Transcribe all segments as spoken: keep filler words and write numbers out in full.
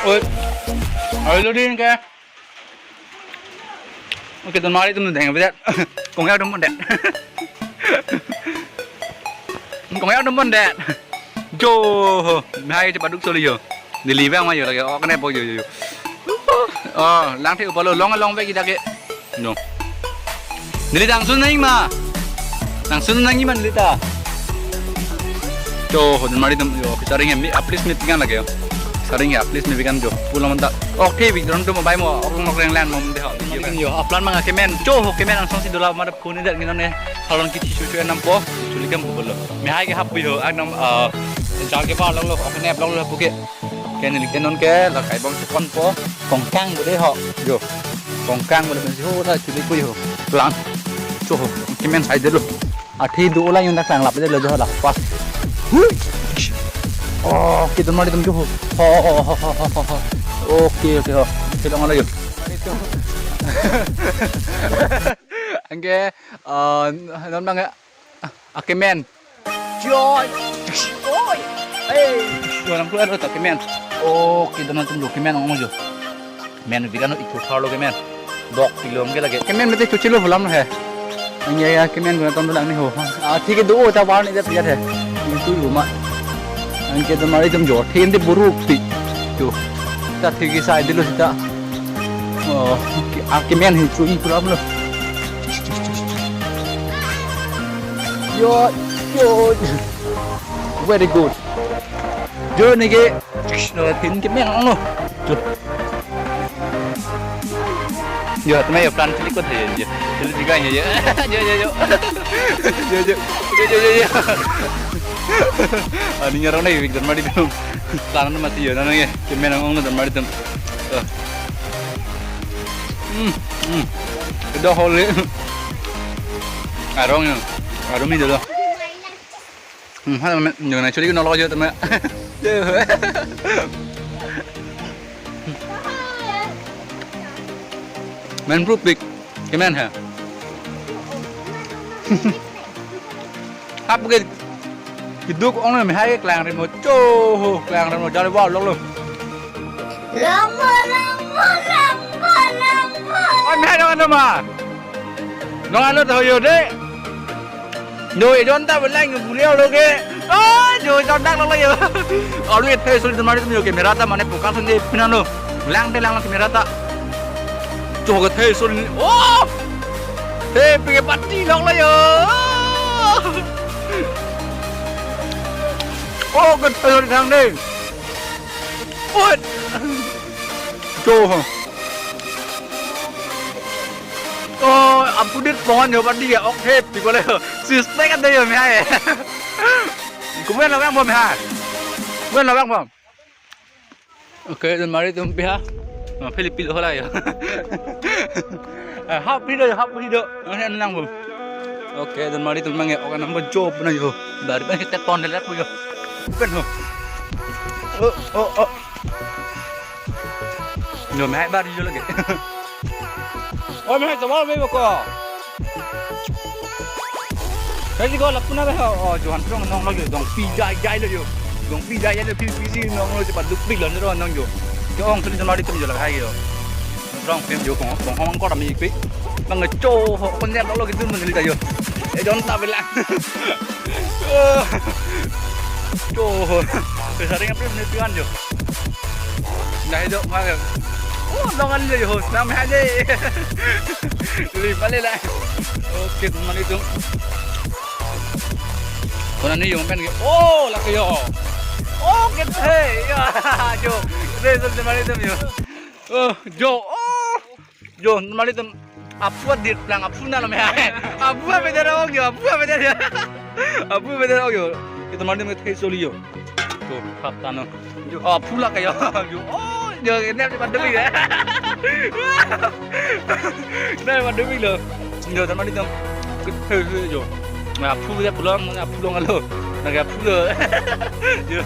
Oi. Ayo lo din ke. Oke, donmari atum deng bedet. Kongya dum bedet. Kongya dum bedet. Jo, mehai chepaduk soli jo. Neli bang ma jo lake, ok ne po jo jo jo. Oh, lang the upalo long long bek kita ke. No. Neli dang sun nang ma. Dang sun nang ma neli ta. Jo, donmari atum jo, kita ring mi, aplis mi pikan lake jo. Saring ya, aplis mi pikan jo. Pulang menta. Ok, the big drone tu mobile mo, ok long ok reng lan mo mende ho. Yo, aplan mang akemen. Jo, akemen angsong si dola mada kuni dat nginon ne. Halon kiti chuchu enam po. Chulikam bubolo. Mehai ke hap pu jo, ekdom, eh, jal ke bar longlo, ok ne longlo puke. Ke neli ke non ke, la kai bom chukon po. Kongkang bude ho. Jo. Kongkang bude pensi ho, la chuli pu jo. Lang. Jo, akemen sai delo. Athe do ola yung dak lang lap delo jo la. Pas. Hui. Oh, kita mari atum jo. Ho, ho, ho. Oke, oke, ho. Kita ngala yo. Anke, eh, non bang ya. Akemen. Joy. Oi. Hey. Orang keluar tuh akemen. Oke, donmari atum jo akemen ong jo. Men bikan ikut harlo akemen. Dok pilom ke lake. Akemen mete chuchilo pulam he. Ang ya, ya, akemen guna ton lang ni ho. Ah, thik do ta bar ni jat jat he. Itu rumah. Anke donmari atum jo. Thik ente buruk si. Jo. Ta thik sai delo sita. Oh, akemen hi chui pulam lo. Yo, yo. Very good. Jo neke. No, thin kemen ong lo. Jo. Jo, tame yo plan chili kot hai jo. Chili tiga jo. Jo, jo, jo. Jo, jo. Jo, jo, jo, jo. Ani nyarong nai donmari atum. Plan mati jo, nang ye. Kemen ong lo donmari atum. Oh. Hmm, hmm. Kedo hole. Arong ya. Arong ni dolo. Hmm, hal men, jangan actually kena lo aja teman. Men proof big. Kemen ha. Hap ke keduk ong le mehai klang remo cho ho, klang remo jale wa lo lo. Ramo, ramo, ramo, ramo. Oh, mehai dong ano ma? Dong ano to yo de. Jo, ejon ta belang yo, buli lo ke. Oh, jo, ejon dak lo yo. Aru ethe soli donmari atum yo, camera ta mane focus hon de pinang lo. Lang te lang lo camera ta. Jo, kethe soli. Oh! He, pike pati lo yo. Oh, kethe soli thang de. Put. Jo. Oh, apudit pongan yo pati ya, ok, he, pi ko le. Suspek ada yo mehai. Kumen lo bang bom ha. Kumen lo bang bom. Oke, donmari atum pi ha. Ma Philippine hola yo. Eh, hap hido, hap hido. Ang hen lang bom. Oke, donmari atum mang ya, oke, number job na yo. Dari pen kita ton le pu yo. Pen ho. Oh, oh, oh. Yo, mehai bar yo lagi. Oh, mehai tawar be ko. Tadi ko lapu na be ho. Oh, Johan Trong nong lo yo. Dong pi jai jai lo yo. Dong pi jai jai lo, pi pi si nong lo, cepat duk pi lo nero nong yo. Yo ong tuli donmari atum yo la hai yo. Trong pem yo kong kong ong kor ami pi. Bang cho ho kon ya lo gitu men lita yo. Ejon ta bela. Cho ho. Pesaring apa ni tuan yo. Nah, itu makan. Oh, dongan le yo, nama aja. Li pale la. Oke, donmari atum. Kona ni yo pen ke. Oh, lake yo. Oh, kethe. Ya, jo. Re, donmari atum yo. Oh, jo. Oh. Jo, donmari atum. Aphu adir plang, aphu na lo mehai. Aphu apa dia ong yo, aphu apa dia. Aphu apa dia ong yo. Itu donmari atum kethe soli yo. Jo, hap tano. Jo, oh, aphu lake yo. Jo, oh, jo, ini apa pandemi ya? Ini pandemi lo. Jo, donmari atum. Kethe soli yo. Nah, aphu dia pulang, aphu long lo. Nah, aphu lo. Jo.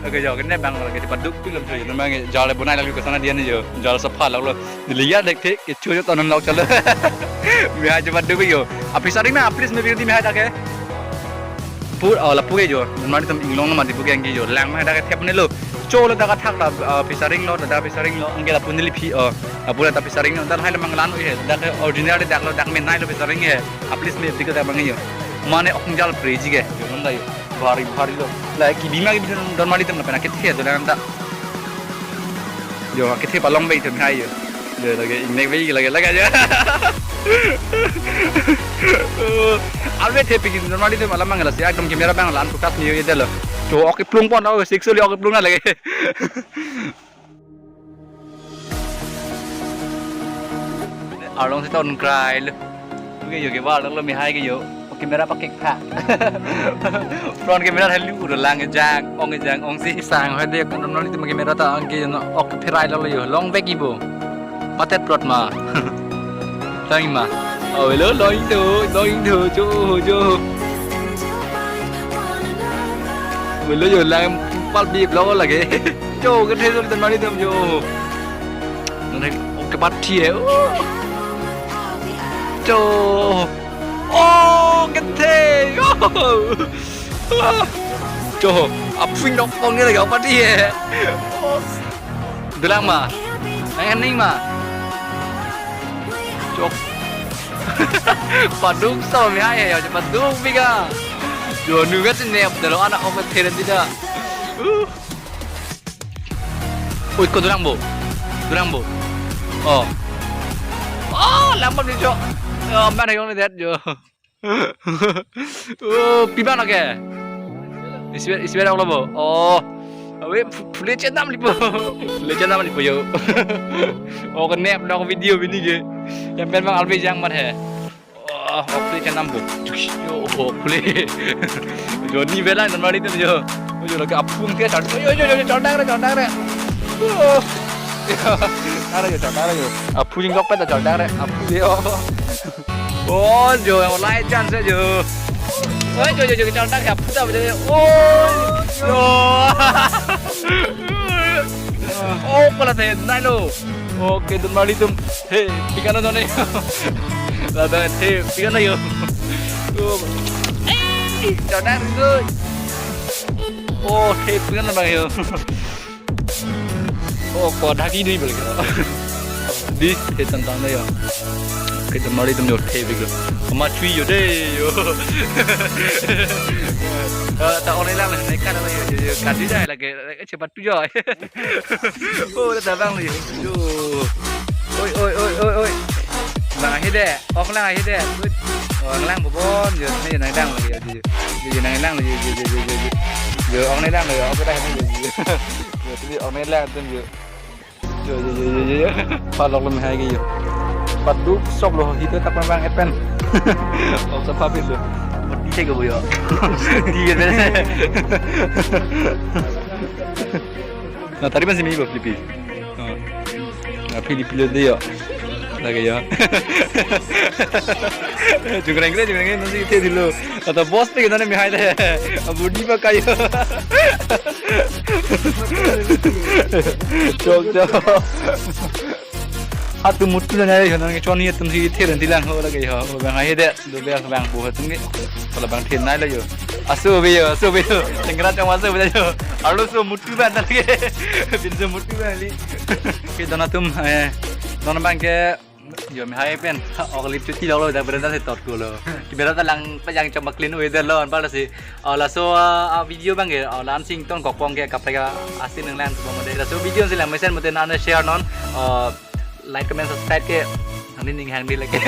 Oke, jo, kene bang lake cepat duk film soli. Memang jal bonai lagi ke sana dia ni jo. Jal sapha lak lo. Neli ya dek the, kecho jo tonon lok chalo. Mehai chepat duk yo. Aphi saring na, aphi me di mehai dak ke. Pur, oh, lapu ke jo. Donmari atum inglong ma di pu ke angki jo. Lang mehai dak ke thep ne lo. Cho lo dak athak la, ah, featuring lo, dak featuring lo, anke lapu neli phi, oh, lapu la dak featuring lo, dak hai lo manglan he, dak original dak lo, dak menai lo featuring he, a please me dik dak bang yo. Mane ok jal pre ji ke, yo nang da yo, bari bari lo. La ki bima ki bidun don mali tem la pena kethe do nang da. Yo, kethe palong be tem hai yo. Yo, lagi ingnek be lagi lagi yo. Alve the piki don mali tem alam mangla si ekdom camera bang lan focus ni yo de lo. Cho ok plung pon, oh, six li ok plung na lagi. Arlong si ton krai lo. Oke, yo ke war lo mi hai ke yo. Oke, camera pakai pak. Front camera helu udah lang jang, ong jang, ong si. Sang hai de kan nol itu camera ta ang ke no ok pherai lo yo. Long back ibo. Matet plot ma. Tang ma. Oh, hello, long itu, long itu, jo, jo. Hello, yo lang pal bip lo lagi. Jo, kethe so don mali tem jo. Nang oke pat thi he. Oh. Jo. Oh, kethe. Oh. Jo, apui nok pong ni lagi oke pat thi he. Oh. Dolang ma. Nang ening ma. Jo. Paduk so mi hai he, jo paduk biga. Jo nu ga sine ap dalo anak oke theren tidak. Uh. Ui, ko dolang bo. Dolang bo. Oh. Oh, lambat ni jo. Oh, mana yang ni det jo. Oh, pi bang ke? Isbet, isbet lo bo. Oh. Awe, phu-, phule chenam lipo. Phule chenam lipo yo. Oh, kenep dong video bini ke. Yang pen bang alve jang mat he. Oh, ok, phule chenam bo. Yo, oh, phule. Jo ni bela nan mari tu jo. Oh, jo lagi apung ke char. Yo, yo, yo, yo, char dang re, char dang re. Oh. Char dang re, char dang re. Apung jingkok pe char dang re. Apung yo. Oh, jo, yang lai chance jo. Oh, jo, jo, jo, char dang re. Apung ta jo. Oh, jo. Oh, pala the nai lo. Oke, don mali tum. He, pikano done. Lada, he, pikano yo. Oh. Eh, jordan good. Oh, he, pikano bang yo. Oh, ko dak di balik. Di, he, tentang yo. Oke, don mali tum yo, he, pikano. Sama chui yo de yo. Eh, ta online lang, naik kan yo, yo, yo, kan di dah lagi. Eh, cepat tu jo. Oh, dah tabang ni. Yo. Oi, oi, oi, oi, oi. Bang ahi de. Ok lang ahi de. Good. Oh, nang lang bobon. Yo, ni nang dang lagi. Yo, yo, yo, nang lang. Yo, yo, yo, yo, yo, yo. Yo, ok ni lang. Yo, ok dah ni. Yo, yo. Yo, tu ok ni lang tu yo. Yo, yo, yo, yo, yo, yo. Palok lo mi hai ke yo. Paduk sok lo hi tu tak bang epen. Ok, sa papit lo. Mati saya ke boyo. Dia. Na, tari masih mi bo, Filipi. Oh. Na, Filipi lo dia. Lagi ya. Jugreng kre, jugreng kre, nanti kita dulu. Kata bos pe kita ni mi hai de. Abu di pakai. Chok, chok. Atu mutu na nai, nang choni atum si theren tilang ho lagi ho. Bang hai de. Dobel bang buh atum ke. Kalau bang thin nai lo yo. Asu be yo, asu be yo. Tenggerat yang asu be yo. Alo so mutu ban ta ke. Bin so mutu ban li. Ke don atum, eh, don bang ke yo mi hai pen. Ok lip chuti lo lo dak berada si tot ko lo. Ki berada lang pajang chom clean weather lo an pala si. Oh, laso, ah, ah, video bang ke. Oh, lan sing ton kokpong ke kaprek asin nang lang tu mode. Laso video si lang mesen mute nana share non. Oh, like, comment, subscribe ke. Nang ning hang di lagi.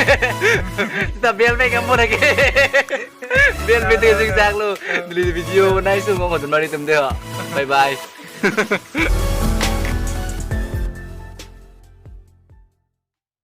Kita bell pe kamu lagi. Bell pe tu sing sak lo. Beli video nice tu ngomong tu mari tum deh. Bye bye.